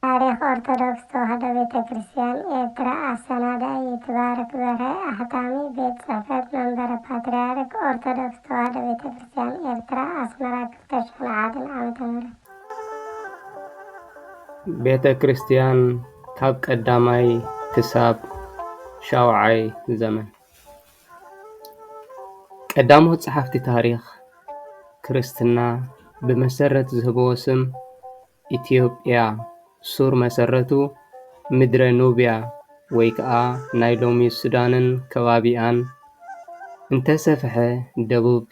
ታሪኽ ኦርቶዶክስ ተዋህዶ ቤተ ክርስቲያን ኤርትራ ኣሰናዳኢ ይትባረክ በርሀ፣ ኣሕታሚ ቤት ጽሕፈት መንበረ ፓትርያርክ ኦርቶዶክስ ተዋህዶ ቤተ ክርስቲያን ኤርትራ ኣስመራ ክልተ ሽሕን ሓደን ዓመተ ምህረት። ቤተ ክርስቲያን ካብ ቀዳማይ ክሳብ ሻውዓይ ዘመን። ቀዳሞት ጸሓፍቲ ታሪኽ ክርስትና ብመሰረት ዝህብዎ ስም ኢትዮጵያ ሱር መሰረቱ ምድረ ኑብያ ወይ ከኣ ናይ ሎሚ ሱዳንን ከባቢኣን እንተሰፍሐ ደቡብ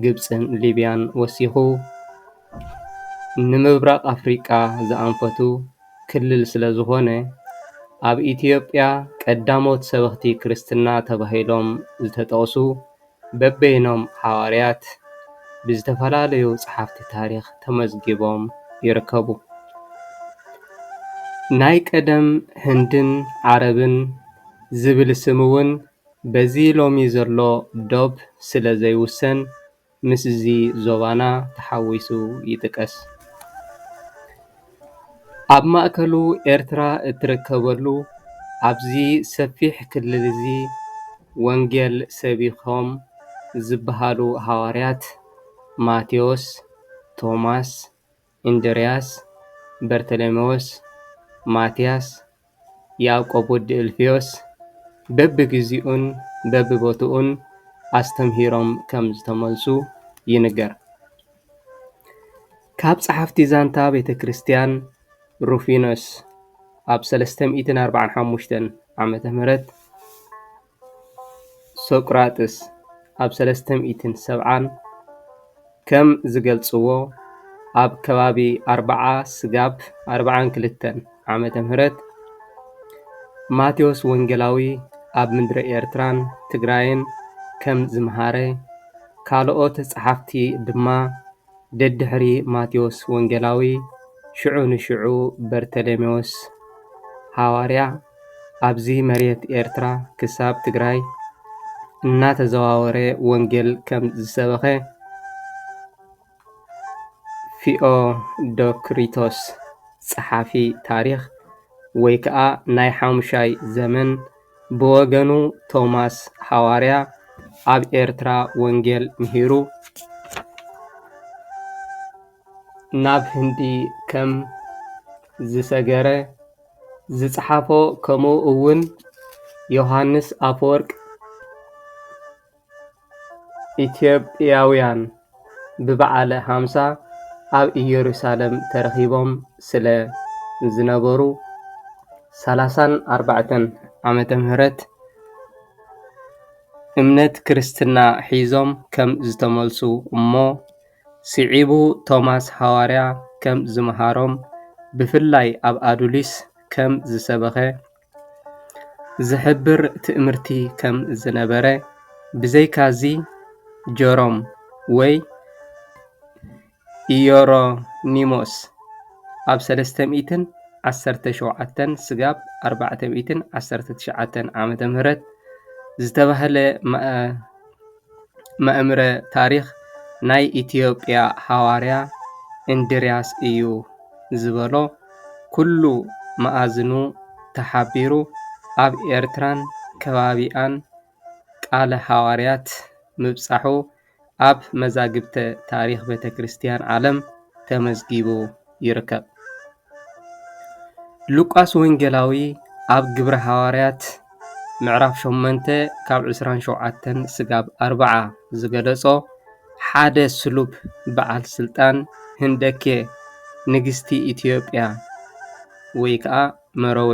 ግብጽን ሊብያን ወሲኹ ንምብራቕ ኣፍሪቃ ዝኣንፈቱ ክልል ስለ ዝኾነ ኣብ ኢትዮጵያ ቀዳሞት ሰበኽቲ ክርስትና ተባሂሎም ዝተጠቕሱ በበይኖም ሃዋርያት ብዝተፈላለዩ ጸሓፍቲ ታሪኽ ተመዝጊቦም ይርከቡ። ናይ ቀደም ህንድን ዓረብን ዝብል ስም እውን በዚ ሎሚ ዘሎ ዶብ ስለ ዘይውሰን ምስዚ ዞባና ተሓዊሱ ይጥቀስ። ኣብ ማእከሉ ኤርትራ እትርከበሉ ኣብዚ ሰፊሕ ክልል እዚ ወንጌል ሰቢኾም ዝበሃሉ ሃዋርያት ማቴዎስ፣ ቶማስ፣ እንድርያስ፣ በርተሎሜዎስ፣ ማትያስ፣ ያዕቆብ ወዲ እልፍዮስ በብግዚኡን በብቦትኡን ኣስተምሂሮም ከም ዝተመልሱ ይንገር። ካብ ጸሓፍቲ ዛንታ ቤተ ክርስቲያን ሩፊኖስ ኣብ ሰለስተ ሚእትን ኣርባዓን ሓሙሽተን ዓመተ ምህረት፣ ሶቅራጥስ ኣብ ሰለስተ ሚእትን ሰብዓን ከም ዝገልጽዎ፣ ኣብ ከባቢ ኣርብዓ ስጋብ ኣርብዓን ክልተን ዓመተ ምህረት ማቴዎስ ወንጌላዊ ኣብ ምድሪ ኤርትራን ትግራይን ከም ዝመሃረ፣ ካልኦት ጸሓፍቲ ድማ ደድሕሪ ማቴዎስ ወንጌላዊ ሽዑ ንሽዑ በርተሌሜዎስ ሃዋርያ ኣብዚ መሬት ኤርትራ ክሳብ ትግራይ እናተዘዋወረ ወንጌል ከም ዝሰበኸ ፊኦዶክሪቶስ ጸሓፊ ታሪኽ ወይ ከኣ ናይ ሓሙሻይ ዘመን ብወገኑ ቶማስ ሃዋርያ ኣብ ኤርትራ ወንጌል ምሂሩ ናብ ህንዲ ከም ዝሰገረ ዝጸሓፎ፣ ከምኡ እውን ዮሃንስ ኣፈወርቅ ኢትዮጵያውያን ብበዓለ ሃምሳ ኣብ ኢየሩሳሌም ተረኺቦም ስለ ዝነበሩ፣ ሰላሳን ኣርባዕተን ዓመተ ምህረት እምነት ክርስትና ሒዞም ከም ዝተመልሱ እሞ፣ ስዒቡ ቶማስ ሃዋርያ ከም ዝመሃሮም፣ ብፍላይ ኣብ ኣዱሊስ ከም ዝሰበኸ ዝሕብር ትእምርቲ ከም ዝነበረ፣ ብዘይካዚ ጀሮም ወይ ኢዮሮኒሞስ ኣብ ሰለስተ ሚእትን ዓሰርተ ሸውዓተን ስጋብ ኣርባዕተ ሚእትን ዓሰርተ ትሽዓተን ዓመተ ምህረት ዝተባህለ መ- መእምረ ታሪኽ ናይ ኢትዮጵያ ሃዋርያ እንድርያስ እዩ ዝበሎ ኩሉ መኣዝኑ ተሓቢሩ ኣብ ኤርትራን ከባቢኣን ቃለ ሃዋርያት ምብጻሑ ኣብ መዛግብተ ታሪኽ ቤተ ክርስቲያን ዓለም ተመዝጊቡ ይርከብ። ሉቃስ ወንጌላዊ ኣብ ግብረ ሃዋርያት ምዕራፍ ሸሞንተ ካብ ዕስራን ሸውዓተን ስጋብ ኣርብዓ ዝገለጾ ሓደ ስሉብ በዓል ስልጣን ህንደኬ ንግስቲ ኢትዮጵያ ወይ ከኣ መረዌ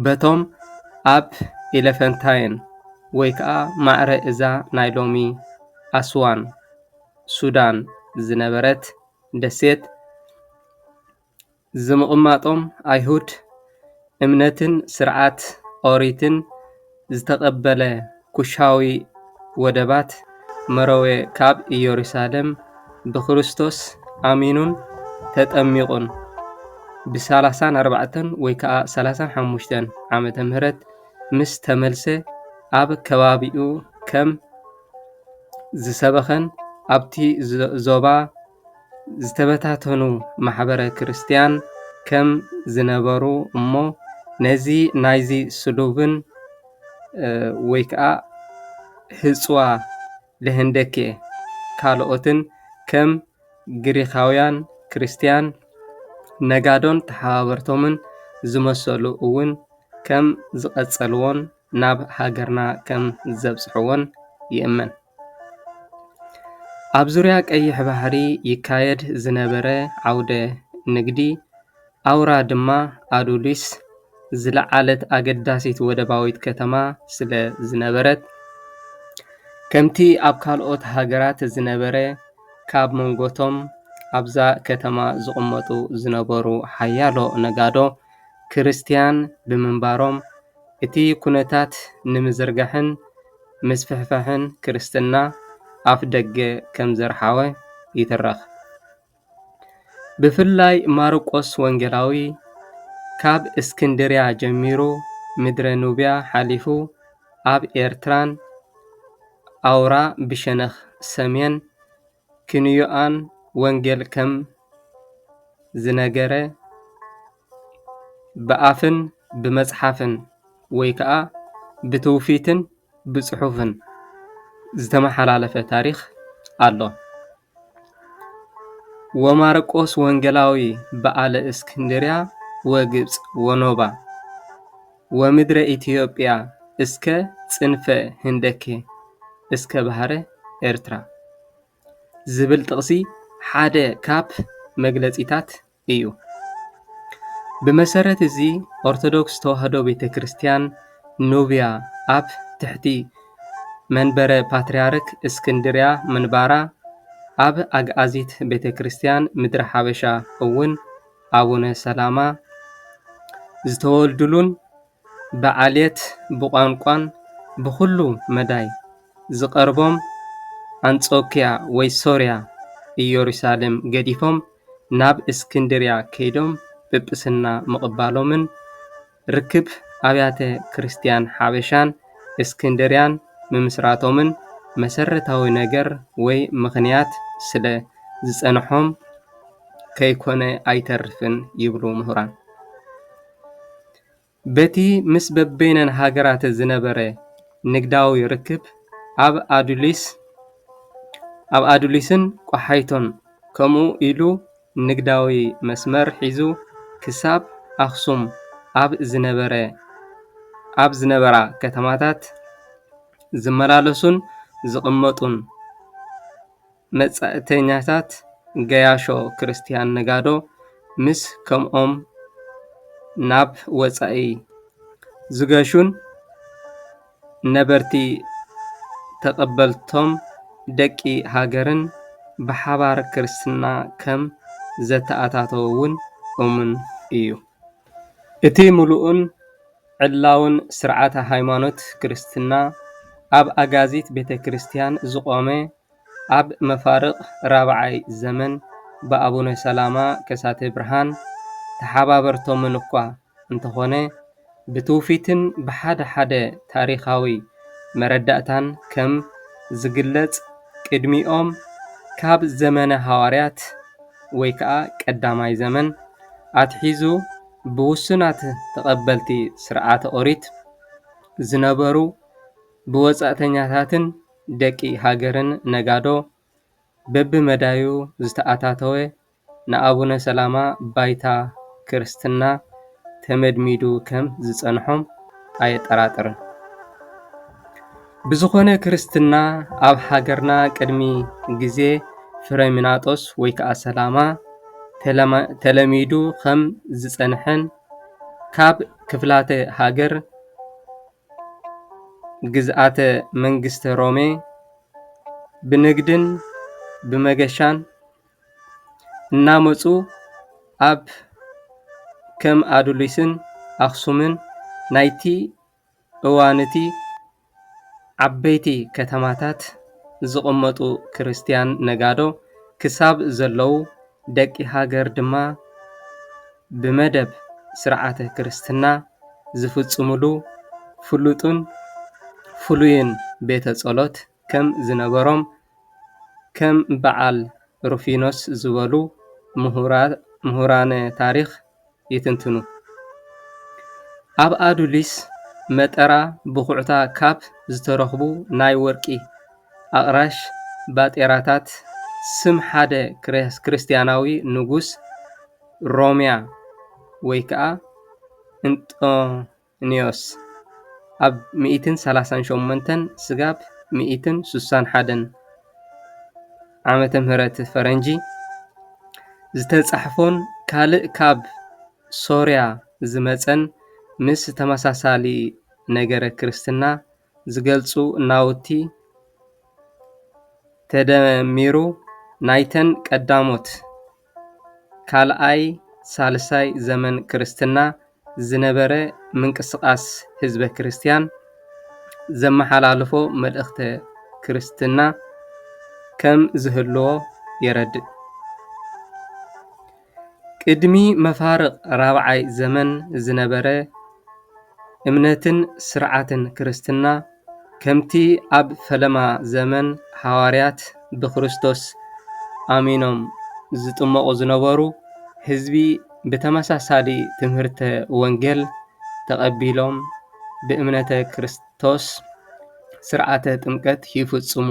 በቶም ኣብ ኢለፈንታይን ወይ ከኣ ማዕረ እዛ ናይ ሎሚ ኣስዋን ሱዳን ዝነበረት ደሴት ዝምቕማጦም ኣይሁድ እምነትን ስርዓት ኦሪትን ዝተቐበለ ኩሻዊ ወደባት መረዌ ካብ ኢየሩሳሌም ብክርስቶስ ኣሚኑን ተጠሚቑን ብሰላሳን ኣርባዕተን ወይ ከዓ ሰላሳን ሓሙሽተን ዓመተ ምህረት ምስ ተመልሰ ኣብ ከባቢኡ ከም ዝሰበኸን ኣብቲ ዞ-፣ ዞባ ዝተበታተኑ ማሕበረ ክርስቲያን ከም ዝነበሩ እሞ ነዚ ናይዚ ስሉብን፣ እ፣ ወይ ከዓ ህጽዋ ለህንደኬ ካልኦትን ከም ግሪኻውያን ክርስቲያን ነጋዶን ተሓባበርቶምን ዝመሰሉ እውን ከም ዝቐጸልዎን ናብ ሃገርና ከም ዘብጽሕዎን ይእመን። ኣብ ዙርያ ቀይሕ ባሕሪ ይካየድ ዝነበረ ዓውደ ንግዲ ኣውራ ድማ ኣዱሊስ ዝለዓለት ኣገዳሲት ወደባዊት ከተማ ስለ ዝነበረት፣ ከምቲ ኣብ ካልኦት ሃገራት ዝነበረ፣ ካብ መንጎቶም ኣብዛ ከተማ ዝቕመጡ ዝነበሩ ሓያሎ ነጋዶ ክርስትያን ብምንባሮም፣ እቲ ኩነታት ንምዝርጋሕን ምስፍሕፋሕን ክርስትና ኣፍ ደገ ከም ዘርሓወ ይትረኽ። ብፍላይ ማርቆስ ወንጌላዊ ካብ እስክንድርያ ጀሚሩ ምድረ ኑብያ ሓሊፉ ኣብ ኤርትራን ኣውራ ብሸነኽ ሰሜን ክንዮኣን ወንጌል ከም ዝነገረ ብኣፍን ብመጽሓፍን ወይ ከኣ ብትውፊትን ብጽሑፍን ዝተመሓላለፈ ታሪኽ ኣሎ። ወማርቆስ ወንጌላዊ በዓለ እስክንድርያ ወግብጽ ወኖባ ወምድረ ኢትዮጵያ እስከ ጽንፈ ህንደኬ እስከ ባሕረ ኤርትራ ዝብል ጥቕሲ ሓደ ካብ መግለጺታት እዩ። ብመሰረት እዚ፣ ኦርቶዶክስ ተዋህዶ ቤተ ክርስቲያን ኑብያ ኣብ ትሕቲ መንበረ ፓትርያርክ እስክንድርያ ምንባራ፣ ኣብ ኣግኣዚት ቤተ ክርስቲያን ምድረ ሓበሻ እውን ኣቡነ ሰላማ ዝተወልዱሉን ብዓሌት፣ ብቋንቋን ብኹሉ መዳይ ዝቐርቦም ኣንጾክያ ወይ ሶርያ፣ ኢየሩሳሌም ገዲፎም ናብ እስክንድርያ ከይዶም ጵጵስና ምቕባሎምን ርክብ ኣብያተ ክርስቲያን ሓበሻን እስክንድርያን ምምስራቶምን መሰረታዊ ነገር ወይ ምኽንያት ስለ ዝጸንሖም ከይኮነ ኣይተርፍን ይብሉ ምሁራን። በቲ ምስ በበይነን ሃገራት ዝነበረ ንግዳዊ ርክብ ኣብ ኣዱሊስ፣ ኣብ ኣዱሊስን ቆሓይቶን ከምኡ ኢሉ ንግዳዊ መስመር ሒዙ ክሳብ ኣኽሱም ኣብ ዝነበረ፣ ኣብ ዝነበራ ከተማታት ዝመላለሱን ዝቕመጡን መጻእተኛታት ገያሾ ክርስትያን ነጋዶ ምስ ከምኦም ናብ ወጻኢ ዝገሹን ነበርቲ ተቐበልቶም ደቂ ሃገርን ብሓባር ክርስትና ከም ዘተኣታተወ እውን እሙን እዩ። እቲ ምሉእን ዕላውን ስርዓተ ሃይማኖት ክርስትና ኣብ ኣጋዚት ቤተ ክርስቲያን ዝቖመ ኣብ መፋርቕ ራብዓይ ዘመን ብኣቡነ ሰላማ ከሳቴ ብርሃን ተሓባበርቶምን እኳ እንተኾነ፣ ብትውፊትን ብሓደ ሓደ ታሪኻዊ መረዳእታን ከም ዝግለጽ፣ ቅድሚኦም ካብ ዘመነ ሃዋርያት ወይ ከኣ ቀዳማይ ዘመን ኣትሒዙ ብውሱናት ተቐበልቲ ስርዓተ ኦሪት ዝነበሩ ብወጻእተኛታትን ደቂ ሃገርን ነጋዶ በብመዳዩ ዝተኣታተወ ንኣቡነ ሰላማ ባይታ ክርስትና ተመድሚዱ ከም ዝጸንሖም ኣየጠራጥርን። ብዝኾነ ክርስትና ኣብ ሃገርና ቅድሚ ግዜ ፍሬምናጦስ ወይ ከኣ ሰላማ ተለማ-፣ ተለሚዱ ከም ዝጸንሐን ካብ ክፍላተ ሃገር ግዝኣተ መንግስተ ሮሜ ብንግድን ብመገሻን እናመጹ ኣብ ከም ኣዱሊስን ኣኽሱምን ናይቲ እዋን እቲ ዓበይቲ ከተማታት ዝቕመጡ ክርስትያን ነጋዶ ክሳብ ዘለዉ፣ ደቂ ሃገር ድማ ብመደብ ስርዓተ ክርስትና ዝፍጽሙሉ ፍሉጥን ፍሉይን ቤተ ጸሎት ከም ዝነበሮም፣ ከም በዓል ሩፊኖስ ዝበሉ ምሁራ-፣ ምሁራነ ታሪኽ ይትንትኑ። ኣብ ኣዱሊስ መጠራ ብኹዕታ ካብ ዝተረኽቡ ናይ ወርቂ ኣቕራሽ ባጤራታት፣ ስም ሓደ ክረ-፣ ክርስትያናዊ ንጉስ ሮምያ ወይ ከኣ እንጦንዮስ ኣብ ሚእትን ሰላሳን ሸሞንተን ስጋብ ሚእትን ስሳን ሓደን ዓመተ ምህረት ፈረንጂ ዝተጻሕፎን ካልእ ካብ ሶርያ ዝመጸን ምስ ተመሳሳሊ ነገረ ክርስትና ዝገልጹ ናውቲ ተደሚሩ፣ ናይተን ቀዳሞት ካልኣይ ሳልሳይ ዘመን ክርስትና ዝነበረ ምንቅስቓስ ህዝበ ክርስትያን ዘመሓላልፎ መልእኽተ ክርስትና ከም ዝህልዎ የረድእ። ቅድሚ መፋርቕ ራብዓይ ዘመን ዝነበረ እምነትን ስርዓትን ክርስትና፣ ከምቲ ኣብ ፈለማ ዘመን ሃዋርያት ብክርስቶስ ኣሚኖም ዝጥመቑ ዝነበሩ ህዝቢ፣ ብተመሳሳሊ ትምህርተ ወንጌል ተቐቢሎም ብእምነተ ክርስቶስ ስርዓተ ጥምቀት ይፍጽሙ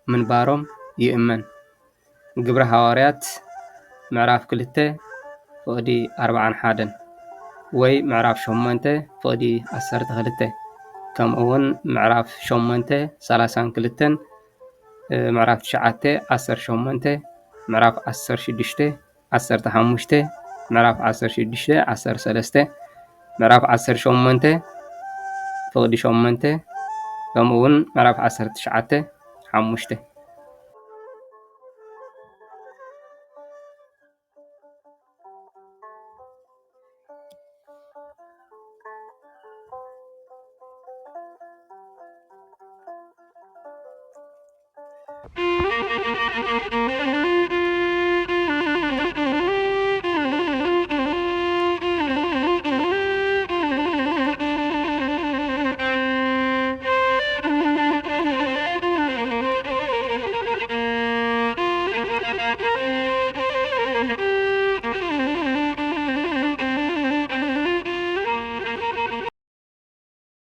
ምንባሮም ይእመን። ግብረ ሃዋርያት ምዕራፍ ክልተ ፍቕዲ ኣርብዓን ሓደን ወይ ምዕራፍ ሸሞንተ ፍቕዲ ዓሰርተ ክልተ፣ ከምኡ እውን ምዕራፍ ሸሞንተ ሰላሳን ክልተን፣ ምዕራፍ ትሽዓተ ዓሰርተ ሸሞንተ፣ ምዕራፍ ዓሰርተ ሽዱሽተ ዓሰርተ ሓሙሽተ፣ ምዕራፍ ዓሰርተ ሽዱሽተ ዓሰርተ ሰለስተ፣ ምዕራፍ ዓሰርተ ሸሞንተ ፍቕዲ ሸሞንተ፣ ከምኡ እውን ምዕራፍ ዓሰርተ ትሽዓተ ሓሙሽተ።